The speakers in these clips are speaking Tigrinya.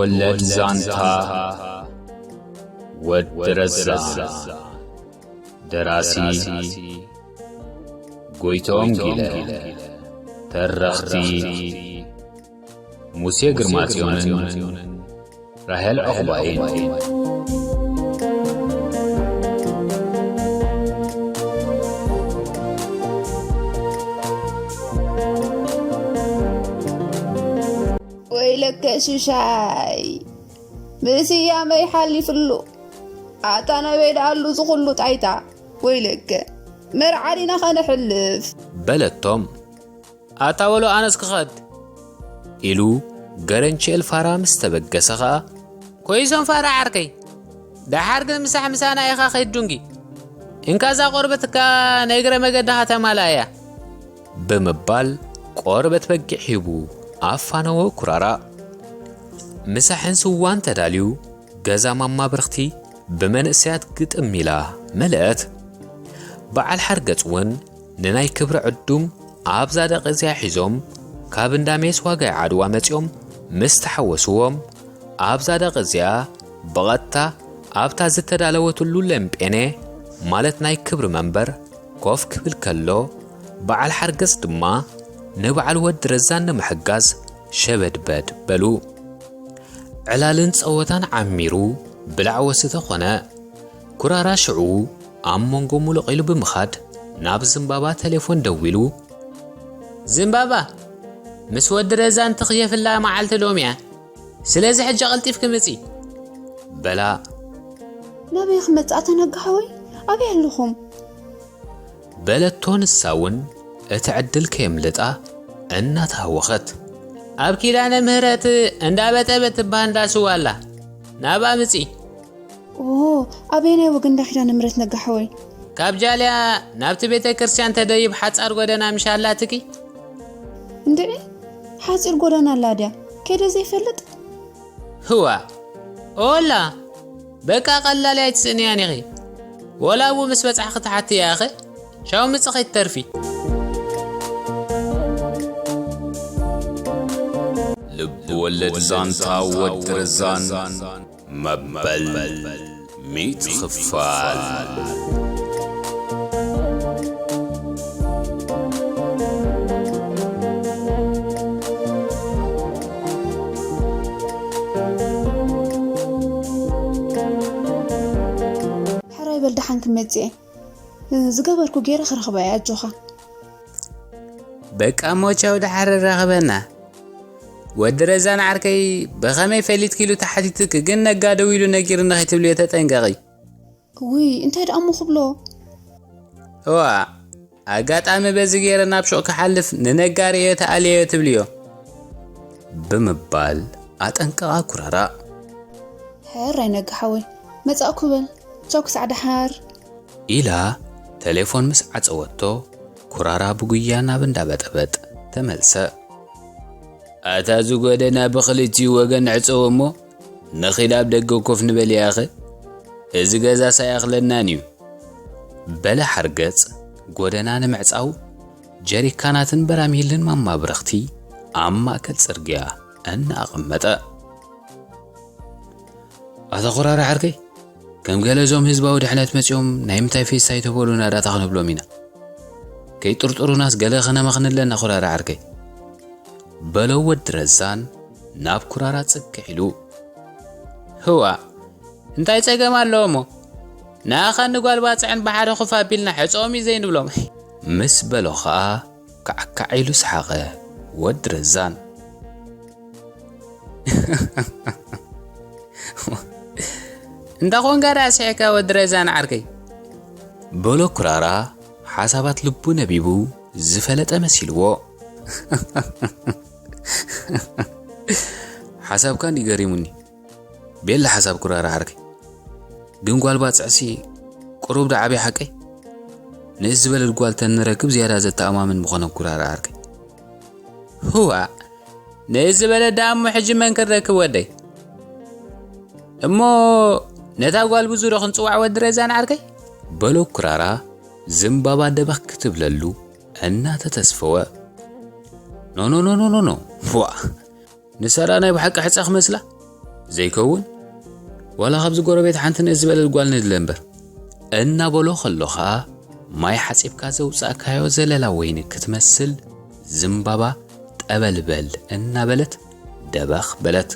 ወለድ ዛንታ ወዲ ረዛ። ደራሲ ጎይቶም ጊለ። ተረኽቲ ሙሴ ግርማጽዮንን ራሄል ዑቕባይን። ወይለከ ሽሻይ፣ ምስያመይ ሓሊፍሉ። ኣታ ነበይ ደኣሉ ዝኹሉ ጣይታ። ወይለከ፣ መርዓ ዲና ኸነሕልፍ? በለቶም። ኣታ በሎ ኣነስ ክኸድ። ኢሉ ገረንችኤል ፋራ ምስ ተበገሰ ኸኣ፣ ኮይዞም ፋራ ዓርከይ፣ ደሓር ግን ምሳሕ ምሳና ኢኻ ከይድ ዱንጊ። እንካ እዛ ቆርበትካ ናይ እግረ መገድኻ ተማልኣ እያ። ብምባል ቆርበት በጊዕ ሂቡ ኣፋነወ ኩራራ። ምሳሕን ስዋን ተዳልዩ፣ ገዛ ማማ ብርኽቲ ብመንእሰያት ግጥም ኢላ መለአት። በዓል ሓርገጽ እውን ንናይ ክብሪ ዕዱም ኣብዛ ደቂ እዚኣ ሒዞም ካብ እንዳ ሜስ ዋጋይ ዓድዋ መጺኦም ምስ ተሓወስዎም፣ ኣብዛ ደቂ እዚኣ ብቐጥታ ኣብታ ዝተዳለወትሉ ለምጴኔ፣ ማለት ናይ ክብሪ መንበር፣ ኮፍ ክብል ከሎ፣ በዓል ሓርገጽ ድማ ንበዓል ወዲ ረዛን ንምሕጋዝ ሸበድበድ በሉ። ዕላልን ጸወታን ዓሚሩ ብላዕ ወስተ ኾነ። ኩራራ ሽዑ ኣብ መንጎ ሙሉቕ ኢሉ ብምኻድ ናብ ዝምባባ ቴሌፎን ደዊሉ፣ ዝምባባ፣ ምስ ወዲ ረዛን ትኽየፍላ መዓልቲ ሎሚ እያ። ስለዚ ሕጂ ቀልጢፍኪ ምጺ። በላ። ናበይ ክመጽእ ኣተነጋ ሓወይ? ኣበይ ኣለኹም? በለቶ ንሳ እውን እቲ ዕድል ከየምልጣ እናተሃወኸት። ኣብ ኪዳነ ምህረት እንዳ በጠበት ትበሃል እንዳ ስዋ ኣላ። ናብኣ ምጺ። ኦ፣ ኣበየናይ ወገን እንዳ ኪዳነ ምህረት ነጋ ሓወይ? ካብ ጃልያ ናብቲ ቤተ ክርስቲያን ተደይብ ሓጻር ጎደና ምሽ ኣላትኪ? እንድዒ፣ ሓጺር ጎደና ኣላ ድያ? ከይደ ዘይፈልጥ? ህዋ፣ ኦላ፣ በቃ ቀላል ኣይትስእንያን ኢኺ። ወላ ኣብኡ ምስ በጻሕኺ ትሓትያ ኢኺ። ሻው ምጽ ኸይትተርፊ። ልብ ወለድ ዛንታ ወዲ ረዛን መበል ሚእቲ ክፋል። ሕራይ በል፣ ደሓን ክመጽእ እየ። ዝገበርኩ ገይረ ክረኽባ እየ፣ ኣጆኻ። በቃ እሞ ቻው፣ ደሓር ንራኸበና። ወዲ ረዛን ዓርከይ፣ ብኸመይ ፈሊጥኪ ኢሉ ተሓቲትኪ፣ ግን ነጋ ደው ኢሉ ነጊርኒ ከይትብልዮ ተጠንቀቒ። ውይ፣ እንታይ ደኣ እሞ ክብሎ? እዋ፣ ኣጋጣሚ በዚ ገይረ ናብ ሹቕ ክሓልፍ ንነጋ ርእየ ተኣልየዮ ትብልዮ። ብምባል ኣጠንቀቓ ኩራራ። ሕራይ ነጋ ሓወይ፣ መጻእኩ በል። ቻው፣ ክሳዕ ደሓር። ኢላ ተሌፎን ምስ ዓጸወቶ፣ ኩራራ ብጉያ ናብ እንዳ በጠበጥ ተመልሰ። ኣታ እዚ ጎደና ብኽልቲኡ ወገን ዕጸዎ እሞ፣ ንኺድ ኣብ ደገ ኮፍ ንበል ያኸ። እዚ ገዛስ ኣይኣኽለናን እዩ። በለ ሓርገጽ ጎደና ንምዕጻው ጀሪካናትን በራሚልን ማማ ብረኽቲ ኣብ ማእከል ጽርግያ እናኣቐመጠ። ኣታ ኹራራ ዓርከይ፣ ከም ገለ እዞም ህዝባዊ ድሕነት መጺኦም ናይ ምንታይ ፌስታ ይተበሉና ዳታ ክንብሎም ኢና። ከይጥርጥሩናስ ገለ ከነመኽንለና ኹራራ ዓርከይ። በሎ ወዲ ረዛን ናብ ኩራራ ጽግዕ ኢሉ። ህዋ፣ እንታይ ጸገም ኣለዎ እሞ? ንኣኻን ንጓል ባጽዕን ብሓደ ኮፍ ኣቢልና ሕጸኦም እዩ ዘይንብሎም። ምስ በሎ ኸኣ ካዕካዕ ኢሉ ሰሓቐ ወዲ ረዛን። እንዳ ኾንካ ደኣ ስሒቕካ ወዲ ረዛን ዓርከይ? በሎ ኩራራ ሓሳባት ልቡ ነቢቡ ዝፈለጠ መሲልዎ። ሓሳብካ እንዲ ገሪሙኒ። ቤላ ሓሳብ ኩራራ ዓርከይ። ግን ጓል ባጽዕሲ ቁሩብ ዶ ዓብያ ሓቀይ? ንእስ ዝበለት ጓል ተንረክብ ዝያዳ ዘተኣማምን ምኾነ ኩራራ ዓርከይ። ህዋ፣ ንእስ ዝበለት ደኣ እሞ ሕጂ መን ክንረክብ ወደይ? እሞ ነታ ጓል ብዙ ዶ ክንጽዋዕ ወዲ ረዛን ዓርከይ? በሎ ኩራራ ዝምባባ ደበኽ ክትብለሉ እናተተስፈወ። ኖ፣ ኖ፣ ኖ፣ ኖ፣ ኖ፣ ኖ። ዋ፣ ንሰራ ናይ ብሓቂ ሕጻ ክመስላ? ዘይከውን ዋላ ካብዚ ጎረቤት ሓንቲ ንእስ ዝበለል ጓል ንድለ እምበር። እናበሎ ከሎ ኸኣ ማይ ሓጺብካ ዘውጻእካዮ ዘለላ ወይኒ ክትመስል ዝምባባ ጠበልበል እናበለት ደበኽ በለት።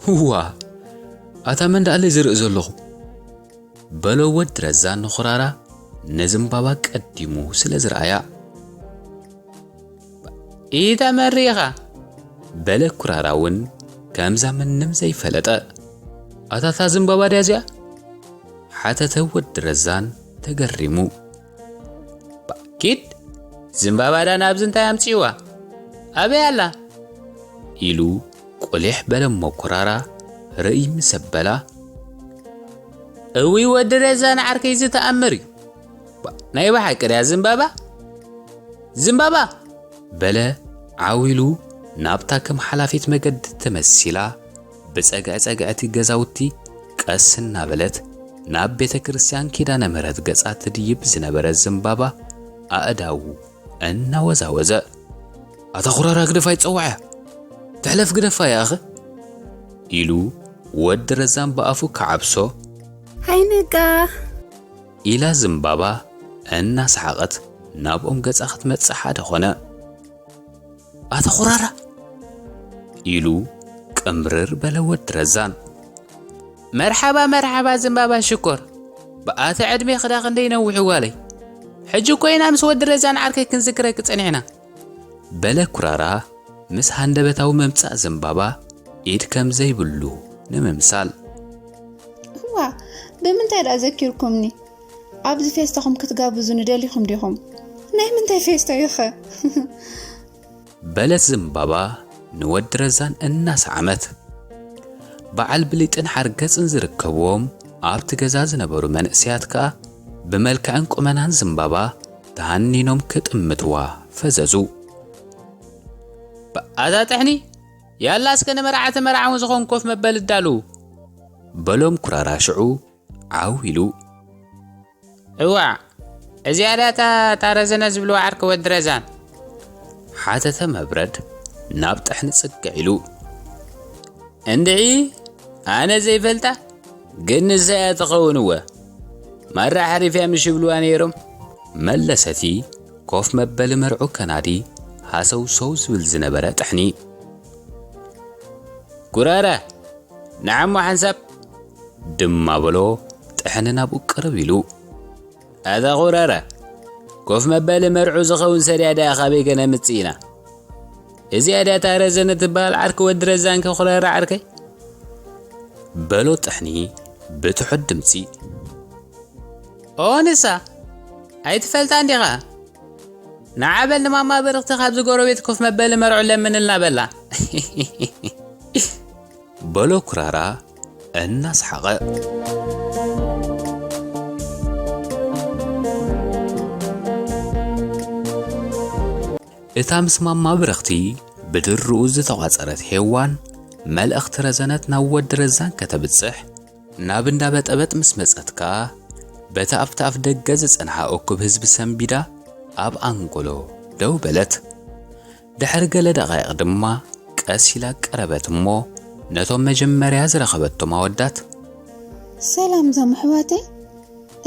"ህዋ፣ ኣታ መን ደኣለይ ዝርኢ ዘለኹ?" በሎ ወዲ ረዛን ንኹራራ፣ ንዝምባባ ቀዲሙ ስለ ዝረኣያ። "ኢተመሪኻ?" በለ ኩራራ እውን ከምዛ ምንም ዘይፈለጠ። "ኣታ እታ ዝምባባ ድያ እዚኣ?" ሓተተ ወዲ ረዛን ተገሪሙ። "ባ-፣ ኪድ፣ ዝምባባ ዳ ናብዚ እንታይ ኣምጺእዋ? ኣበይ ኣላ?" ኢሉ ቁሊሕ በለ እሞ ኩራራ ርእይ ምስ ኣበላ፣ "እውይ ወዲ ረዛን ዓርከይ እዚ ተኣምር እዩ። ባ-፣ ናይ ብሓቂ ድያ ዝምባባ? ዝምባባ?" በለ ዓው ኢሉ ናብታ ከም ሓላፊት መገዲ ተመሲላ ብጸግዒ ጸግዒ እቲ ገዛውቲ ቀስ እናበለት ናብ ቤተ ክርስቲያን ኪዳነ ምሕረት ገጻ ትድይብ ዝነበረት ዝምባባ ኣእዳዉ እናወዛወዘ፣ "ኣታ ኹራራ ግደፋ ይጸዋዕያ፣ ትሕለፍ ግደፋ ይኣኸ?" ኢሉ ወዲ ረዛን ብኣፉ ክዓብሶ፣ "ሃይ ነጋ!" ኢላ ዝምባባ እናሰሓቐት ናብኦም ገጻ ክትመጽእ ሓደ ኾነ። "ኣታ ኹራራ!" ኢሉ ቅምርር በለ ወዲ ረዛን። "መርሓባ፣ መርሓባ ዝምባባ ሽኮር። ብኣቲ ዕድሜ ክዳ ክንደይ ነዊሑ ጓለይ። ሕጂ እኮ ኢና ምስ ወዲ ረዛን ዓርከይ ክንዝክረኪ ጸኒሕና።" በለ ኩራራ ምስ ሃንደበታዊ ምምጻእ ዝምባባ ኢድ ከም ዘይብሉ ንምምሳል። "እዋ፣ ብምንታይ ደኣ ዘኪርኩምኒ? ኣብዚ ፌስታኹም ክትጋብዙኒ ደሊኹም ዲኹም? ናይ ምንታይ ፌስታ እዩ ኸ?" በለት ዝምባባ ንወዲ ረዛን እናሰዓመት። በዓል ብሊጥን ሓርገጽን ዝርከብዎም ኣብቲ ገዛ ዝነበሩ መንእሰያት ከኣ ብመልክዕን ቁመናን ዝምባባ ተሃኒኖም ክጥምትዋ ፈዘዙ። "ኣታ ጥሕኒ፣ ያላ እስከ ንመርዓ ተመርዓውን ዝኾን ኮፍ መበሊ ኣዳልዉ።" በሎም ኩራራ ሽዑ ዓው ኢሉ። "እዋዕ፣ እዚኣ ድያ እታ፣ እታ ረዘነ ዝብልዋ ዓርኪ ወዲ ረዛን?" ሓተተ መብረድ ናብ ጥሕኒ ጽግዕ ኢሉ። "እንድዒ፣ ኣነ ዘይፈልጣ፣ ግን ንሳ እያ ትኸውን እወ። ማራ ሓሪፍ እያ ምሽ ይብልዋ ነይሮም?" መለሰቲ ኮፍ መበሊ መርዑ ከናዲ ሃሰውሰው ዝብል ዝነበረ ጥሕኒ። "ኩራራ፣ ንዓሞ ሓንሳብ!" ድማ በሎ ጥሕኒ ናብኡ ቅርብ ኢሉ። "ኣታ ኹራራ፣ ኮፍ መበሊ መርዑ ዝኸውን ሰድያ ደኣ ካበይ ከነምጽእ ኢና? እዚኣ ድያ እታ ረዘነ ትበሃል ዓርኪ ወዲ ረዛንከ ኹራራ ዓርከይ?" በሎ ጥሕኒ ብትሑት ድምጺ። "ኦ ንሳ፣ ኣይትፈልጣን ዲኻ? ንዓ በል ንማማ ብርኽቲ ካብዚ ጎረቤት ኮፍ መበሊ መርዑ ለምንልና በላ።" በሎ ኩራራ እናሰሓቐ። እታ ምስ ማማ ብርኽቲ ብድርኡ ዝተቋጸረት ሄዋን መልእኽቲ ረዘነት ናብ ወዲ ረዛን ከተብጽሕ ናብ እንዳ በጠበጥ ምስ መጸት ከኣ፣ በቲ ኣብቲ ኣፍ ደገ ዝጸንሓ እኩብ ህዝቢ ሰንቢዳ ኣብ ኣንጎሎ ደው በለት። ድሕሪ ገለ ደቓይቕ ድማ ቀስ ኢላ ቀረበት እሞ፣ ነቶም መጀመርያ ዝረኸበቶም ኣወዳት፣ "ሰላም እዞም ኣሕዋተይ፣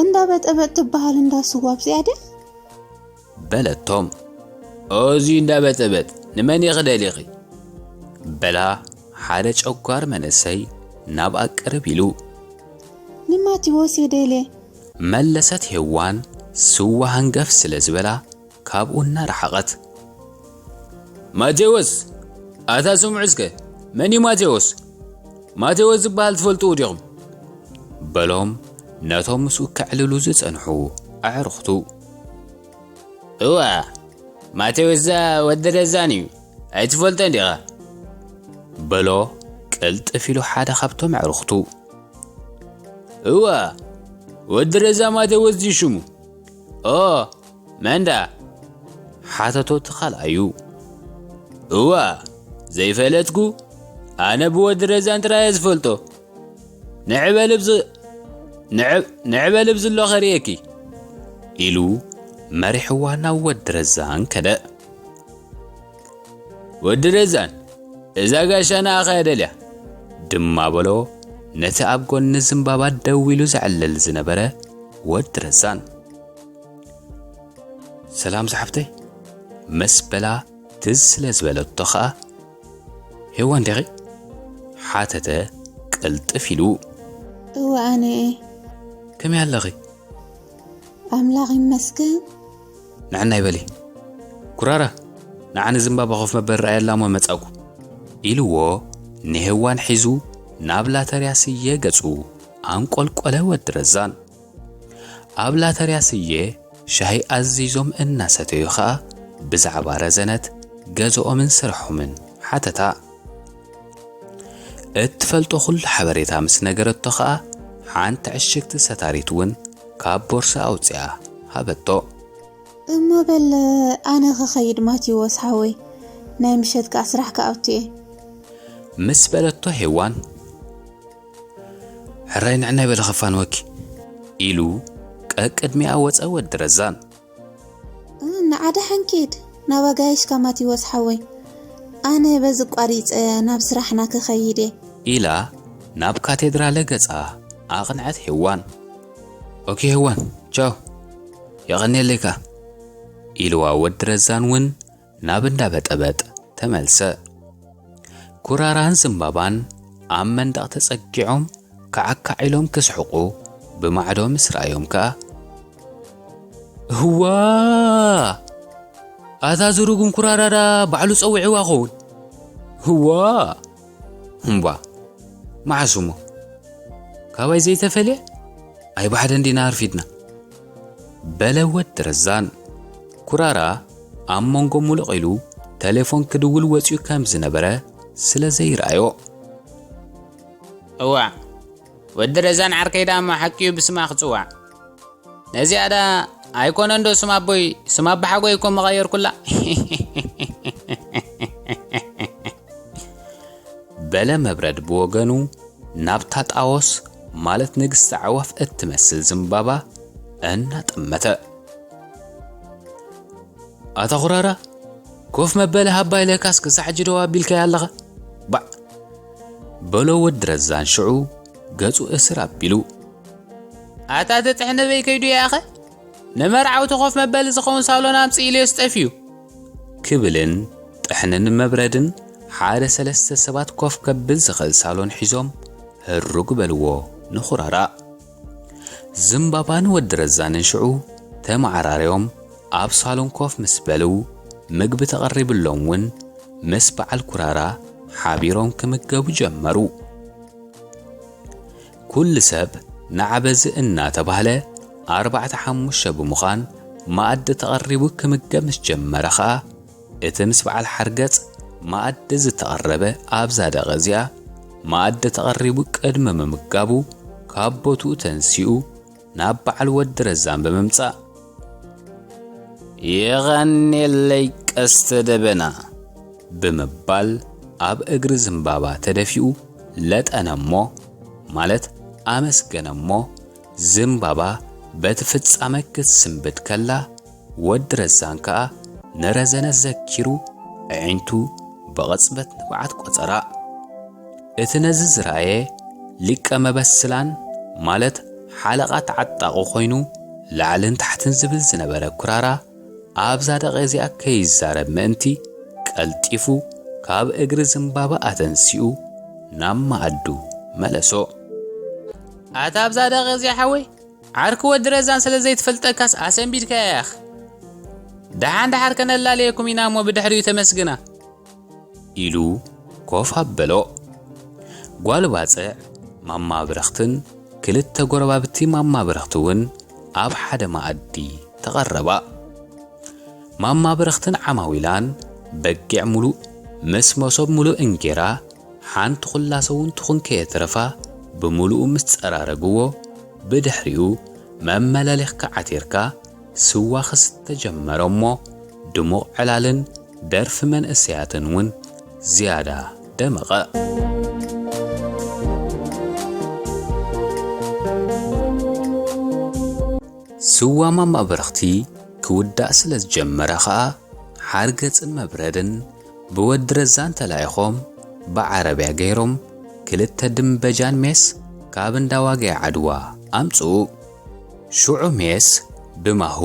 እንዳ በጠበጥ ትበሃል እንዳ ስዋ ኣብዚኣ ድያ?" በለቶም። "ኦ፣ እዚ እንዳ በጠበጥ ንመን ኢኺ ደሊኺ?" በላ ሓደ ጨጓር መንእሰይ ናብኣ ቅርብ ኢሉ። "ንማቴዎስ እየ ደልየ።" መለሰት ሄዋን ስዋ ሃንገፍ ስለ ዝበላ ካብኡ እናረሓቐት። "ማቴዎስ፣ ኣታ ስምዑ እስከ፣ መን እዩ ማቴዎስ? ማቴዎስ ዝበሃል ትፈልጥዎ ዲኹም?" በሎም ነቶም ምስኡ ከዕልሉ ዝጸንሑ ኣዕሩኽቱ። "እዋ፣ ማቴዎስ እዛ ወዲ ረዛን እዩ፣ ኣይትፈልጦን ዲኻ?" በሎ ቅልጥፍ ኢሉ ሓደ ካብቶም ኣዕሩኽቱ። "እዋ፣ ወዲ ረዛ ማቴዎስ ድዩ ሽሙ?" "ኦ፣ መን ደኣ?" ሓተቶ እቲ ካልኣዩ። "እዋ፣ ዘይፈለጥኩ፣ ኣነ ብወዲ ረዛን ጥራይ እየ ዝፈልጦ። ንዕበል ብዝ-፣ ንዕ-፣ ንዕበል ብዝሎ ከርእየኪ።" ኢሉ መሪሕዋ ናብ ወዲ ረዛን ከደ። "ወዲ ረዛን፣ እዛ ጋሻ ንኣኻ እያ ደልያ። ድማ በሎ ነቲ ኣብ ጎኒ ዝምባባ ደው ኢሉ ዘዕልል ዝነበረ ወዲ ረዛን። "ሰላም ዝሓፍተይ?" ምስ በላ ትዝ ስለ ዝበለቶ ኸኣ፣ "ሄዋን ዲኺ?" ሓተተ ቅልጥፍ ኢሉ። "እወ፣ ኣነ እየ። ከመይ ኣለኺ?" "ኣምላኽ ይመስገን።" "ንዕናይ በሊ። ኩራራ፣ ንዓኒ ዝምባባ ኮፍ መበሊ ረኣየላ እሞ መጻእኩ።" ኢልዎ ንሄዋን ሒዙ ናብ ላተርያ ስየ ገጹ ኣንቆልቆለ ወዲ ረዛን። ኣብ ላተርያ ስየ ሻሂ ኣዚዞም እናሰተዩ ኸኣ ብዛዕባ ረዘነት ገዝኦምን ስርሖምን ሓተታ። እትፈልጦ ኩሉ ሓበሬታ ምስ ነገረቶ ኸኣ ሓንቲ ዕሽግቲ ሰታሪት እውን ካብ ቦርሳ ኣውጺኣ ሃበቶ። "እሞ በል ኣነ ክኸይድ ማቴዎስ ሓወይ፣ ናይ ምሸት ከኣ ስራሕ ክኣቱ እየ።" ምስ በለቶ ሄዋን፣ "ሕራይ ንዕናይ በሊ ከፋንወኪ" ኢሉ ቀቅድሚኣ ወጸ ወዲ ረዛን። "ንዓ ደሓን ኪድ፣ ናብ ኣጋይሽካ ማቴዎስ ሓወይ፣ ኣነ በዚ ቋሪጸ ናብ ስራሕና ክኸይድ እየ።" ኢላ ናብ ካቴድራለ ገጻ ኣቕንዐት ሄዋን። "ኦኬ ሄዋን፣ ቻው፣ የቐንየለይ ከኣ" ኢልዋ ወዲ ረዛን እውን ናብ እንዳ በጠበጥ ተመልሰ። ኩራራን ዝምባባን ኣብ መንደቕ ተጸጊዖም ካዕካዕ ኢሎም ክስሕቑ ብማዕዶ ምስ ረኣዮም ከኣ፣ "እህዋ! ኣታ ዝርጉም ኩራራዳ ባዕሉ ጸዊዕዋ ኸውን? እህዋ! እምቧ! መዓስ እሞ? ካባይ ዘይተፈልየ? ኣይባሕደን ዲና ኣርፊድና?" በለ ወዲ ረዛን። ኩራራ ኣብ መንጎ ሙሉቕ ኢሉ ተሌፎን ክድውል ወጺኡ ከም ዝነበረ ስለ ዘይረኣዮ። "እዋዕ፣ ወዲ ረዛን ዓርከይ ደኣ እሞ ሓቂኡ ብስማ ክጽዋዕ። ነዚኣ ደኣ ኣይኮነን ዶ ስም ኣቦይ፣ ስም ኣባሓጎይ እኮ መቐየርኩላ?" በለ መብረድ ብወገኑ ናብታ ጣዎስ፣ ማለት ንግስቲ ኣዕዋፍ እትመስል ዝምባባ እናጠመተ። "ኣታ ኩራራ፣ ኮፍ መበሊ ሃባ ኢለካስ ክሳዕ ሕጂ ደው ኣቢልካያ ኣለኻ? ባዕ!" በሎ ወዲ ረዛን ሽዑ ገጹ እስር ኣቢሉ። "ኣታ እቲ ጥሕኒ በይ ከይዱ ይኣኸ? ንመርዓውቲ ኮፍ መበሊ ዝኸውን ሳሎን ኣምጽእ ኢለዮስ ጠፊኡ?" ክብልን ጥሕንን መብረድን ሓደ ሰለስተ ሰባት ኮፍ ከብል ዝኽእል ሳሎን ሒዞም ህሩግ በልዎ ንኹራራ። ዝምባባ ንወዲ ረዛንን ሽዑ ተመዓራርዮም ኣብ ሳሎን ኮፍ ምስ በሉ፣ ምግቢ ተቐሪብሎም እውን ምስ በዓል ኩራራ ሓቢሮም ክምገቡ ጀመሩ። ኩሉ ሰብ ንዓ በዚ እናተባህለ ኣርባዕተ ሓሙሽተ ብምዃን መኣዲ ተቐሪቡ ክምገብ ምስ ጀመረ ኸኣ፣ እቲ ምስ በዓል ሓርገጽ መኣዲ ዝተቐረበ ኣብዛ ደቒ እዚኣ መኣዲ ተቐሪቡ ቅድሚ ምምጋቡ ካብ ቦትኡ ተንሲኡ ናብ በዓል ወዲ ረዛን ብምምጻእ፣ "የቐንየለይ ቀስተ ደበና" ብምባል ኣብ እግሪ ዝምባባ ተደፊኡ ለጠነ እሞ፣ ማለት ኣመስገነ እሞ፣ ዝምባባ በቲ ፍጻመ ክትስንብድ ከላ፣ ወዲ ረዛን ከኣ ንረዘነት ዘኪሩ ኣዒንቱ ብቕጽበት ንብዓት ቆጸራ። እቲ ነዚ ዝረኣየ ሊቀ መበስላን፣ ማለት ሓለቓ ተዓጣቒ ኮይኑ ላዕልን ታሕትን ዝብል ዝነበረ ኩራራ፣ ኣብዛ ደቒ እዚኣ ከይዛረብ ምእንቲ፣ ቀልጢፉ ካብ እግሪ ዝምባባ ኣተንሲኡ ናብ መኣዱ መለሶ። ኣታ ኣብዛ ደቒ እዚኣ ሓወይ፣ ዓርኪ ወዲ ረዛን ስለ ዘይትፈልጠካስ ኣሰንቢድካያ ኢኻ። ደሓን ደሓር ከነላለየኩም ኢና እሞ ብድሕሪኡ ተመስግና። ኢሉ ኮፍ ኣበሎ። ጓል ባጽዕ ማማ ብረኽትን ክልተ ጎረባብቲ ማማ ብረኽቲ እውን ኣብ ሓደ መኣዲ ተቐረባ። ማማ ብረኽትን ዓማዊላን በጊዕ ሙሉእ ምስ መሶብ ሙሉእ እንጌራ ሓንቲ ኩላሶ እውን ትኹን ከየትረፋ ብምሉኡ ምስ ጸራረግዎ፣ ብድሕሪኡ መመላለኽካ ዓቲርካ ስዋ ክስተ ጀመረ እሞ፣ ድሙቕ ዕላልን ደርፊ መንእሰያትን እውን ዝያዳ ደመቐ። ስዋ ማማ ብረኽቲ ክውዳእ ስለ ዝጀመረ ኸኣ፣ ሓርገጽን መብረድን ብወዲ ረዛን ተላኢኾም ብዓረብያ ገይሮም ክልተ ድምበጃን ሜስ ካብ እንዳ ዋጋ ዓድዋ ኣምጽኡ። ሽዑ ሜስ ብማሁ፣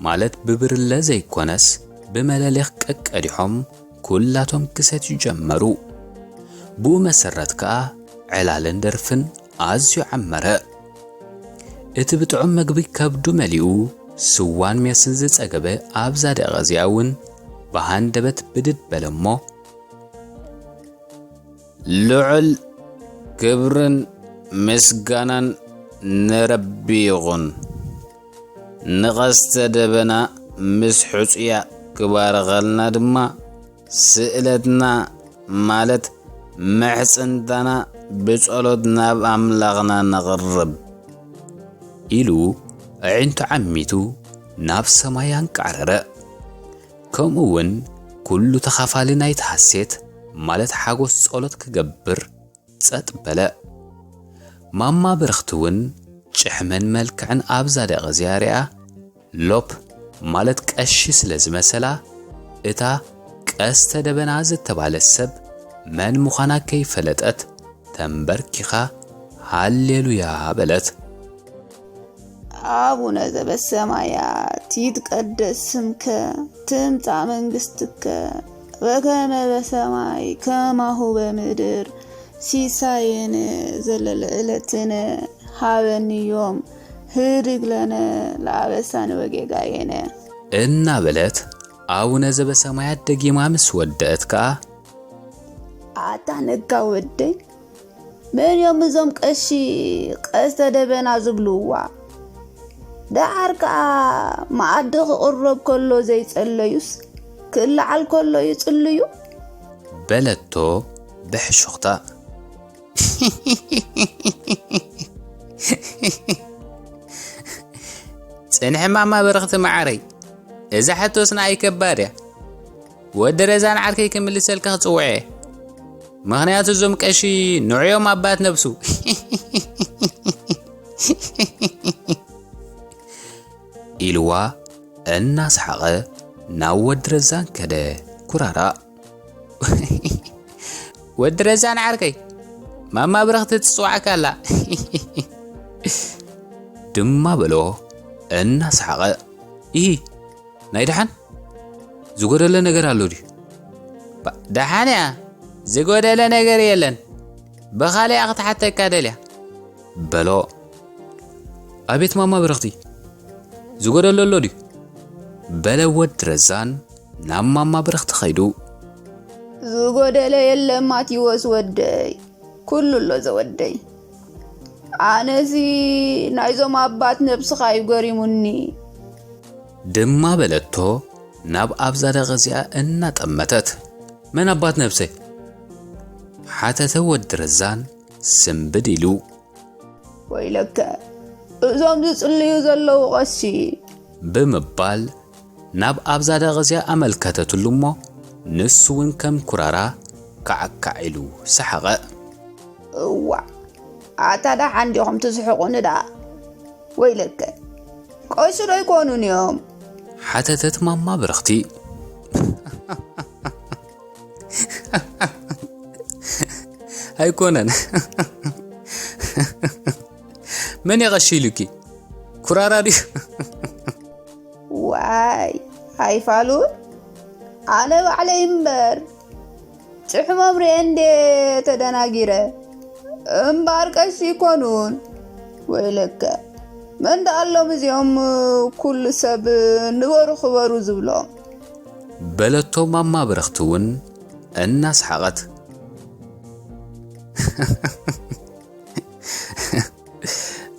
ማለት ብብርለ ዘይኮነስ ብመለሊኽ ቀቀዲሖም ኩላቶም ክሰትዩ ጀመሩ። ብኡ መሰረት ከኣ ዕላልን ደርፍን ኣዝዩ ዓመረ። እቲ ብጥዑም መግቢ ከብዱ መሊኡ ስዋን ሜስን ዝጸገበ ኣብዛ ደቂቕ እዚኣ እውን ብሃንደበት ብድድ በለ እሞ፣ ልዑል ክብርን ምስጋናን ንረቢ ይኹን። ንቐስተ ደበና ምስ ሕጹያ ክባርኸልና ድማ ስእለትና፣ ማለት ምሕጽንታና፣ ብጸሎት ናብ ኣምላኽና ነቕርብ። ኢሉ ኣዒንቱ ዓሚቱ ናብ ሰማይ ኣንቃዕረረ። ከምኡ እውን ኩሉ ተኻፋሊ ናይቲ ሃሴት፣ ማለት ሓጎስ፣ ጸሎት ክገብር ጸጥ በለ። ማማ ብርኽቲ እውን ጭሕምን መልክዕን ኣብዛ ደቂ እዚኣ ሪኣ፣ ሎፕ፣ ማለት ቀሺ ስለ ዝመሰላ፣ እታ ቀስተ ደበና ዝተባህለት ሰብ መን ምዃና ከይፈለጠት ተንበርኪኻ ሃሌሉያ በለት። ኣቡነ ዘበሰማያት ይትቀደስ ስምከ ትምጻእ መንግስትከ በከመ በሰማይ ከማሁ በምድር ሲሳየነ ዘለለ ዕለትነ ሃበኒ ዮም ህድግ ለነ ለአበሳነ ወጌጋየነ። እናበለት ኣቡነ ዘበሰማያት ደጊማ ምስ ወደአት ከኣ፣ ኣታ ነጋ ወደይ፣ መን እዮም እዞም ቀሺ ቀስተ ደበና ዝብልዋ? ደሓር ከኣ መኣዲ ክቕረብ ከሎ ዘይጸለዩስ ክለዓል ከሎ ይጽልዩ? በለቶ ብሕሹኽታ። ጽንሒ ማማ ብርኽቲ መዓረይ፣ እዛ ሕቶስ ንኣይ ከባድ እያ። ወዲ ረዛን ዓርከይ ክምልሰልካ ክጽውዕ እየ። ምኽንያቱ እዞም ቀሺ ንዕዮም ኣባት ነብሱ። ኢልዋ እናሰሓቐ ናብ ወዲ ረዛን ከደ። ኩራራ። ወዲ ረዛን ዓርከይ፣ ማማ ብርኽቲ ትጽዋዕካ ኣላ። ድማ በሎ እናሰሓቐ። ኢሂ፣ ናይ ደሓን ዝጎደለ ነገር ኣሎ ድዩ? ባ- ደሓን እያ፣ ዝጎደለ ነገር የለን። ብኻልእ እያ ክትሓተካ ደልያ። በሎ። ኣቤት ማማ ብርኽቲ፣ ዝጎደለ ኣሎ ድዩ? በለ ወዲ ረዛን ናብ ማማ ብርኽቲ ኸይዱ። ዝጎደለ የለን ማቲዎስ ወደይ፣ ኩሉ ኣሎ ዘወደይ። ኣነሲ ናይዞም ኣባት ነብስኻ እዩ ገሪሙኒ። ድማ በለቶ ናብ ኣብዛ ደቂ እዚኣ እናጠመተት። መን ኣባት ነብሰይ? ሓተተ ወዲ ረዛን ስንብድ ኢሉ። ወይለከ እዞም ዝጽልዩ ዘለዉ ቐሺ። ብምባል ናብ ኣብዛ ደቂ እዚኣ ኣመልከተትሉ እሞ ንሱ እውን ከም ኩራራ ካዕካዕ ኢሉ ሰሓቐ። እዋ ኣታ ደሓን ዲኹም ትስሕቑኒ ደኣ? ወይለከ ቀሺ ዶ ኣይኮኑን እዮም? ሓተተት ማማ ብርኽቲ። ኣይኮነን። መን የቐሺ ኢሉኪ? ኩራራ ድዩ? ዋይ ኣይፋሉን፣ ኣነ ባዕለይ እምበር ጭሕሞም ርኤ እንዴ ተደናጊረ። እምባር ቀሺ ይኮኑን። ወይለከ መን ደኣ ኣሎም እዚኦም ኩሉ ሰብ ንበሩ ክበሩ ዝብሎም? በለቶ ማማ ብርኽቲ እውን እናሰሓቐት።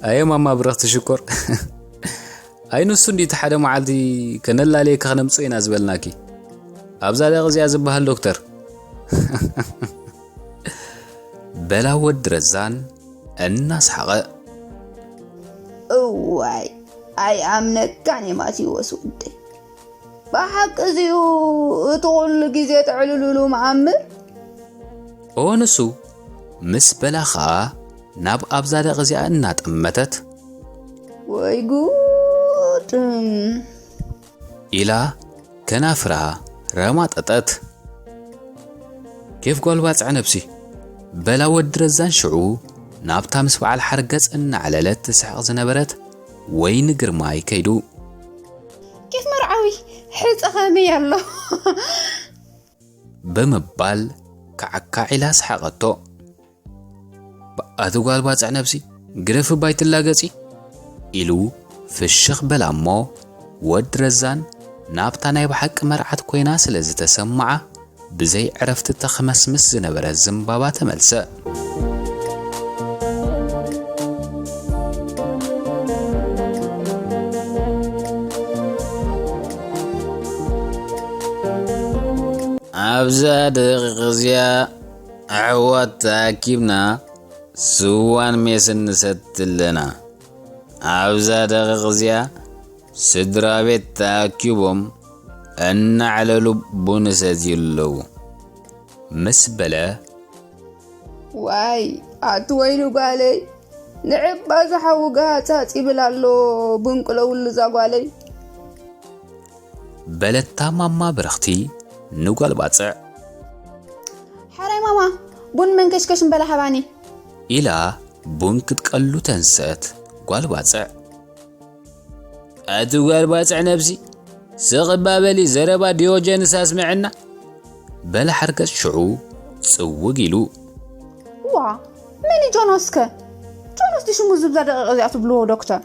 ኣየ ማማ ብርኽቲ ሽኮር፣ ኣይ ንሱ እንዲ እቲ ሓደ መዓልቲ ከነላልየካ ክነምጽኦ ኢና ዝበልናኪ። ኣብዛ ደቂ እዚኣ ዝበሃል ዶክተር። በላ ወዲ ረዛን እናሰሓቐ። እዋይ ኣይኣምነካን እየ ማቴዎስ ወደይ። ብሓቂ እዚኡ እቲ ኩሉ ግዜ ተዕልሉሉ መኣምር? ኦ ንሱ ምስ በላ ኸኣ ናብ ኣብዛ ደቂ እዚኣ እናጠመተት። ወይ ጉድ! ኢላ ከናፍራ ረማጠጠት። ኬፍ ጓል ባጽዕ ነብሲ፣ በላ ወዲ ረዛን ሽዑ ናብታ ምስ በዓል ሓርገጽ እናዕለለት ትስሕቕ ዝነበረት ወይኒ ግርማይ ከይዱ። ኬፍ መርዓዊ ሕጸ ኸመይ ኣሎ? ብምባል ካዕካዕ ኢላ ሰሓቐቶ። ኣቲ ጓል ባጽዕ ነብሲ፣ ግደፊ እባ ኣይትላገጺ፣ ኢሉ ፍሽኽ በላ እሞ፣ ወዲ ረዛን ናብታ ናይ ብሓቂ መርዓት ኮይና ስለ ዝተሰምዓ፣ ብዘይ ዕረፍቲ ተኽመስምስ ዝነበረ ዝምባባ ተመልሰ። ኣብዛ ደቂቕ እዚኣ ኣሕዋት ተኣኪብና ስዋን ሜስን ንሰቲ ኣለና። ኣብዛ ደቂቕ እዚኣ ስድራ ቤት ተኣኪቦም እናዕለሉ ቡን ይሰትዩ ኣለዉ። ምስ በለ፣ ዋይ ኣቲ ወይኒ ጓለይ፣ ንዕባ ዝሓዊ ጋሃጻጽ ይብል ኣሎ፣ ቡን ቅለውሉ እዛ ጓለይ። በለታ ማማ ብርኽቲ ንጓል ባጽዕ። ሓራይ ማማ፣ ቡን መንከሽከሽ እምበላ ሃባኒ። ኢላ ቡን ክትቀሉ ተንሰት ጓል ባጽዕ። ኣቲ ጓል ባጽዕ ነብሲ፣ ስቕ እባ በሊ፣ ዘረባ ዲዮጀንስ ኣስምዐና። በለ ሓርገጽ ሽዑ ጽውግ ኢሉ። ዋ፣ መን እዩ ጆኖስከ? ጆኖስ ድዩ ሽሙ ዝብዛ ደቂቕ እዚኣ ትብልዎ ዶክተር?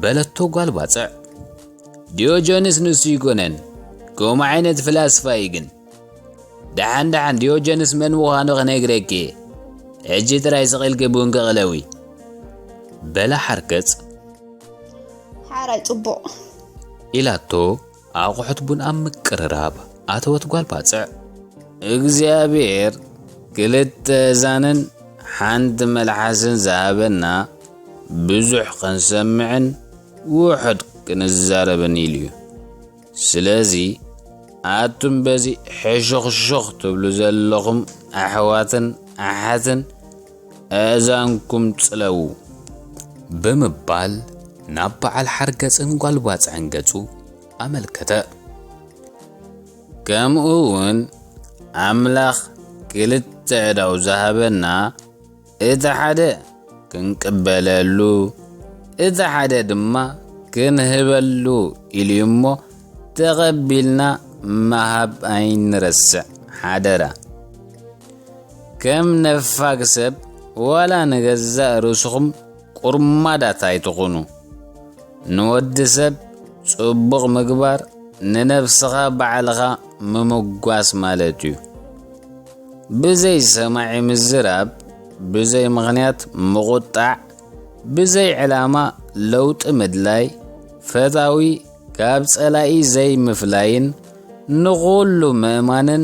በለቶ ጓል ባጽዕ። ዲዮጀንስ ንሱ ይኮነን፣ ከምኡ ዓይነት ፍላስፋ እዩ ግን። ደሓን ደሓን ዲዮጀንስ መን ምዃኑ ክነግረኪ እየ። ሕጂ ጥራይ ስቕ ኢልኪ ቡንኪ ቅለዊ። በለ ሓርገጽ። ሓራይ ጽቡቕ። ኢላቶ ኣቑሑት ቡን ኣብ ምቅርራብ ኣተወት ጓል ባጽዕ። እግዚኣብሔር ክልተ እዛንን ሓንቲ መልሓስን ዝሃበና ብዙሕ ክንሰምዕን ውሑድ ክንዛረብን ኢሉ እዩ። ስለዚ ኣቱም በዚ ሕሹኽሹኽ ትብሉ ዘለኹም ኣሕዋትን ኣሓትን ኣእዛንኩም ጽለዉ። ብምባል ናብ በዓል ሓርገጽን ጓል ባጽዕን ገጹ ኣመልከተ። ከምኡ እውን ኣምላኽ ክልተ ኣእዳው ዝሃበና፣ እቲ ሓደ ክንቅበለሉ፣ እቲ ሓደ ድማ ክንህበሉ ኢሉ እዩ እሞ፣ ተቐቢልና ምሃብ ኣይንረስዕ ሓደራ። ከም ነፋግ ሰብ ዋላ ንገዛእ ርእስኹም ቁርማዳት ኣይትኹኑ። ንወዲ ሰብ ጽቡቕ ምግባር ንነብስኻ ባዕልኻ ምምጓስ ማለት እዩ። ብዘይ ሰማዒ ምዝራብ፣ ብዘይ ምኽንያት ምቑጣዕ፣ ብዘይ ዕላማ ለውጢ ምድላይ፣ ፈታዊ ካብ ጸላኢ ዘይምፍላይን ንኹሉ ምእማንን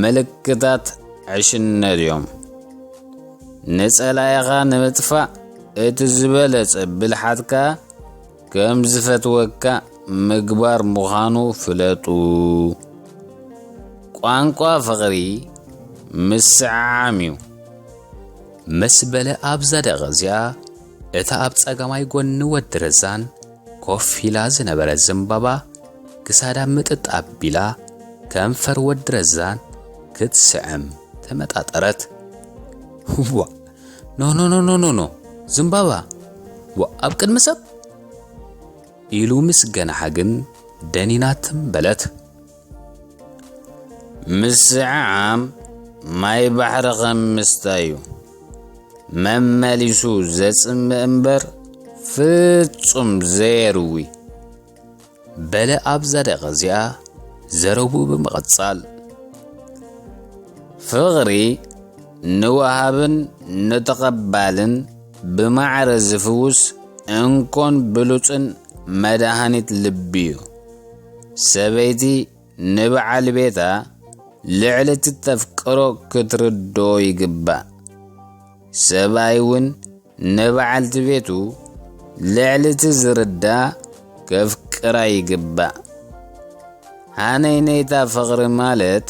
ምልክታት ዕሽነት እዮም። ንጸላኢኻ ንምጥፋእ እቲ ዝበለጸ ብልሓት ከኣ ከም ዝፈትወካ ምግባር ምዃኑ ፍለጡ። ቋንቋ ፍቕሪ ምስዕዓም እዩ። ምስ በለ ኣብዛ ደቂቕ እዚኣ እታ ኣብ ጸጋማይ ጎኒ ወዲ ረዛን ኮፍ ኢላ ዝነበረት ዘምባባ ክሳዳ ምጥጥ ኣቢላ ከንፈር ወዲ ረዛን ክትስዕም ተመጣጠረት። ዋ፣ ኖ፣ ኖ፣ ኖ፣ ኖ፣ ኖ፣ ኖ፣ ዘምባባ፣ ዋ፣ ኣብ ቅድሚ ሰብ? ኢሉ ምስ ገንሓ ግን ደኒና ትም በለት። ምስዕዓም ማይ ባሕሪ ከም ምስታይ እዩ። መመሊሱ ዘጽምእ እምበር ፍጹም ዘየርዊ። በለ ኣብዛ ደቂቕ እዚኣ ዘረቡ ብምቕጻል። ፍቕሪ ንወሃብን ንተቐባልን ብማዕረ ዝፍውስ እንኮን ብሉጽን መድሃኒት ልቢ እዩ። ሰበይቲ ንበዓል ቤታ ልዕሊ እቲ ተፍቅሮ ክትርድኦ ይግባእ። ሰብኣይ እውን ንበዓልቲ ቤቱ ልዕሊ እቲ ዝርዳእ ከፍቅራ ይግባእ። ሃነይነይታ ፍቕሪ ማለት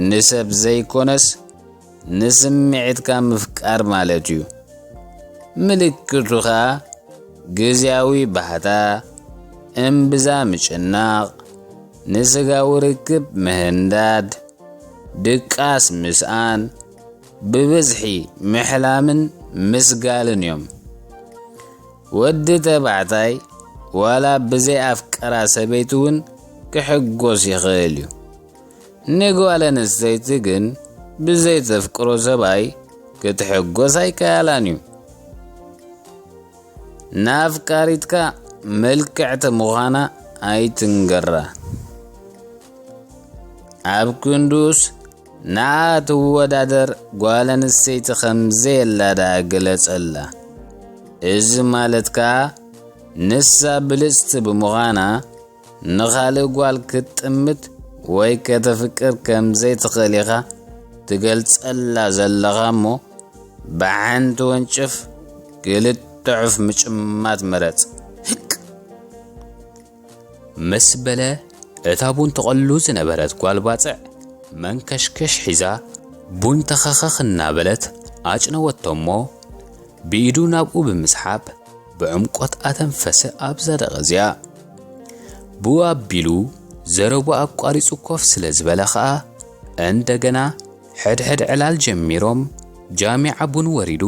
ንሰብ ዘይኮነስ ንስምዒትካ ምፍቃር ማለት እዩ። ምልክቱ ኸኣ ግዝያዊ ባህታ፣ እምብዛ ምጭናቕ፣ ንስጋዊ ርክብ ምህንዳድ፣ ድቃስ ምስኣን፣ ብብዝሒ ምሕላምን ምስጋልን እዮም። ወዲ ተባዕታይ ዋላ ብዘይ ኣፍቀራ ሰበይቲ እውን ክሕጎስ ይኽእል እዩ። ንጓል ኣንስተይቲ ግን ብዘይ ተፍቅሮ ሰብኣይ ክትሕጎስ ኣይከኣላን እዩ። ንኣፍቃሪትካ ምልክዕቲ ምዃና ኣይትንገራ። ኣብ ክንዱስ ንዓ ትወዳደር ጓል ኣንስተይቲ ከም ዘየላ ደኣ ግለጸላ። እዚ ማለት ከኣ ንሳ ብልጽቲ ብምዃና ንኻልእ ጓል ክትጥምት ወይ ከተፍቅር ከም ዘይትኽእል ኢኻ ትገልጸላ ዘለኻ እሞ ብሓንቲ ወንጭፍ ክልተ ዑፍ ምጭማት ምረጽ። ህቅ! ምስ በለ እታ ቡን ተቐሉ ዝነበረት ጓል ባጽዕ መንከሽከሽ ሒዛ ቡን ተኸኸኽ እናበለት ኣጭነወቶ እሞ ብኢዱ ናብኡ ብምስሓብ ብዕምቆት ኣተንፈሰ ኣብዛ ደቐ እዚኣ። ብኡ ኣቢሉ ዘረቡ ኣቋሪጹ ኮፍ ስለ ዝበለ ኸኣ እንደገና ሕድሕድ ዕላል ጀሚሮም ጃሚዓ ቡን ወሪዱ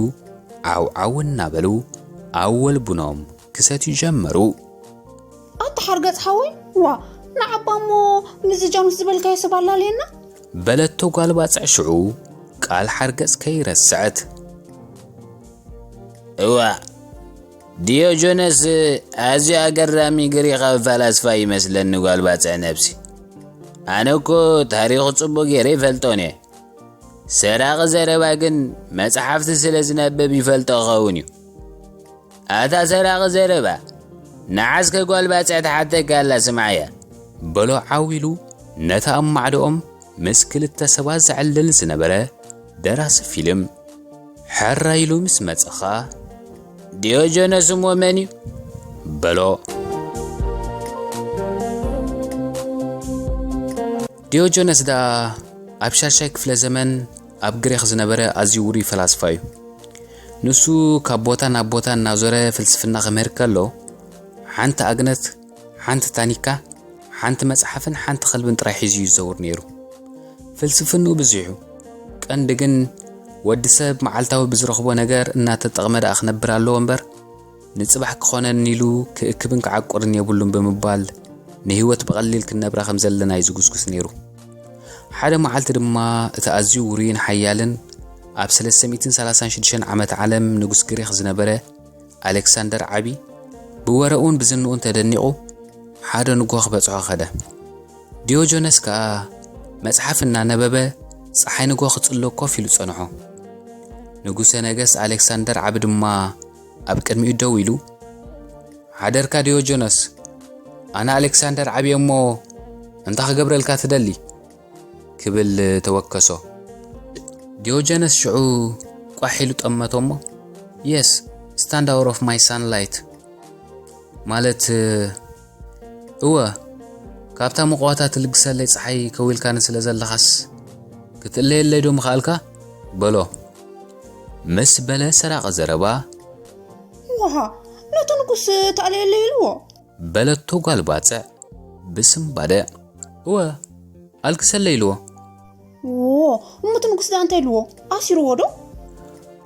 ዓው ዓው እናበሉ ኣወል ቡኖም ክሰትዩ ጀመሩ። ኣታ ሓርገጽ ሓወይ፣ ዋ ንዓባ እሞ ምስዚ ጃኑስ ዝበልካዮ ሰብ ኣላለየና። በለቶ ጓል ባጽዕ ሽዑ ቃል ሓርገጽ ከይረስዐት። እዋ ዲዮጀነስ ኣዝዩ ኣገራሚ ግሪኻዊ ፈላስፋ ይመስለኒ ጓል ባጽዕ ነብሲ። ኣነ እኮ ታሪኹ ጽቡቕ ገይረ ይፈልጦን እየ። ሰራቒ ዘረባ ግን መጽሓፍቲ ስለ ዝነብብ ይፈልጦ ክኸውን እዩ። ኣታ ሰራቒ ዘረባ፣ ንዓስከ ጓል ባጽዕ ትሓተካ ኣላ ስምዓያ። በሎ ዓው ኢሉ ነታ ኣብ ማዕዶኦም ምስ ክልተ ሰባት ዘዕልል ዝነበረ ደራሲ ፊልም። ሕራይ ኢሉ ምስ መጸ ኸኣ፣ ዲዮጀነስ እሞ መን እዩ? በሎ። ዲዮጀነስ ደኣ ኣብ ሻድሻይ ክፍለ ዘመን ኣብ ግሪኽ ዝነበረ ኣዝዩ ውሩይ ፈላስፋ እዩ። ንሱ ካብ ቦታ ናብ ቦታ እናዞረ ፍልስፍና ክምህር ከሎ፣ ሓንቲ ኣግነት፣ ሓንቲ ታኒካ፣ ሓንቲ መጽሓፍን ሓንቲ ከልብን ጥራይ ሒዙ እዩ ዝዘውር ነይሩ። ፍልስፍንኡ ብዙሕ እዩ። ቀንዲ ግን ወዲ ሰብ መዓልታዊ ብዝረኽቦ ነገር እናተጠቕመ ደኣ ክነብር ኣለዎ እምበር፣ ንጽባሕ ክኾነኒ ኢሉ ክእክብን ክዓቁርን የብሉን ብምባል ንህይወት ብቐሊል ክንነብራ ከም ዘለና እዩ ዝጉስጉስ ነይሩ። ሓደ መዓልቲ ድማ እቲ ኣዝዩ ውሩይን ሓያልን ኣብ ሰለስተ ሚእትን ሰላሳን ሽዱሽተን ዓመተ ዓለም ንጉስ ግሪኽ ዝነበረ ኣሌክሳንደር ዓቢ ብወረኡን ብዝንኡን ተደኒቑ ሓደ ንግሆ ክበጽሖ ከደ። ዲዮጀነስ ከኣ መጽሓፍ እናነበበ ጸሓይ ንግሆ ክጽሎ ኮፍ ኢሉ ጸንሖ። ንጉሰ ነገስት ኣሌክሳንደር ዓቢ ድማ ኣብ ቅድሚኡ ደው ኢሉ፣ ሓደርካ ዲዮጀነስ፣ ኣነ ኣሌክሳንደር ዓቢ እየ እሞ እንታይ ክገብረልካ ትደሊ? ክብል ተወከሶ። ዲዮጀነስ ሽዑ ቋሕ ኢሉ ጠመቶ እሞ፣ Yes, stand out of my sunlight፣ ማለት፣ እወ፣ ካብታ ምቕዋታ ትልግሰለይ ጸሓይ ከዊልካኒ ስለ ዘለኻስ ክትእለየለይ ዶ ምኸኣልካ? በሎ። ምስ በለ ሰራቒ ዘረባ፣ ዋሃ፣ ነቲ ንጉስ ተኣለየለይ ኢልዎ። በለቶ ጓል ባጽዕ ብስምባደ። እወ፣ ኣልግሰለይ ኢልዎ። ዎ፣ እሞ እቲ ንጉስ ደኣ እንታይ ኢልዎ? ኣሲርዎ ዶ?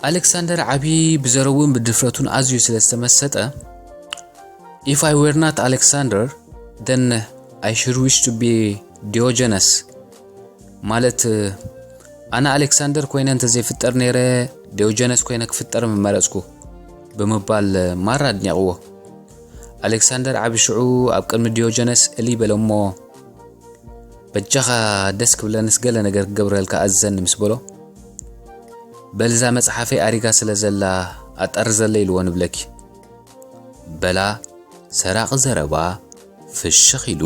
ኣሌክሳንደር ዓቢ ብዘረቡን ብድፍረቱን ኣዝዩ ስለ ዝተመሰጠ፣ If I were not Alexander, then I should wish to be Diogenes። ማለት፣ ኣነ ኣሌክሳንደር ኮይነ እንተዘይፍጠር ነይረ፣ ዲዮጀነስ ኮይነ ክፍጠር ምመረጽኩ ብምባል ማራ ኣድኒቕዎ። ኣሌክሳንደር ዓቢ ሽዑ ኣብ ቅድሚ ዲዮጀነስ እልይ በለ እሞ፣ በጃኻ ደስ ክብለንስ ገለ ነገር ክገብረልካ ኣዝዘኒ ምስ በሎ፣ በልዛ መጽሓፈይ ኣሪጋ ስለ ዘላ ኣጠርዘለይ ኢልዎ ንብለኪ። በላ ሰራቒ ዘረባ ፍሽኽ ኢሉ።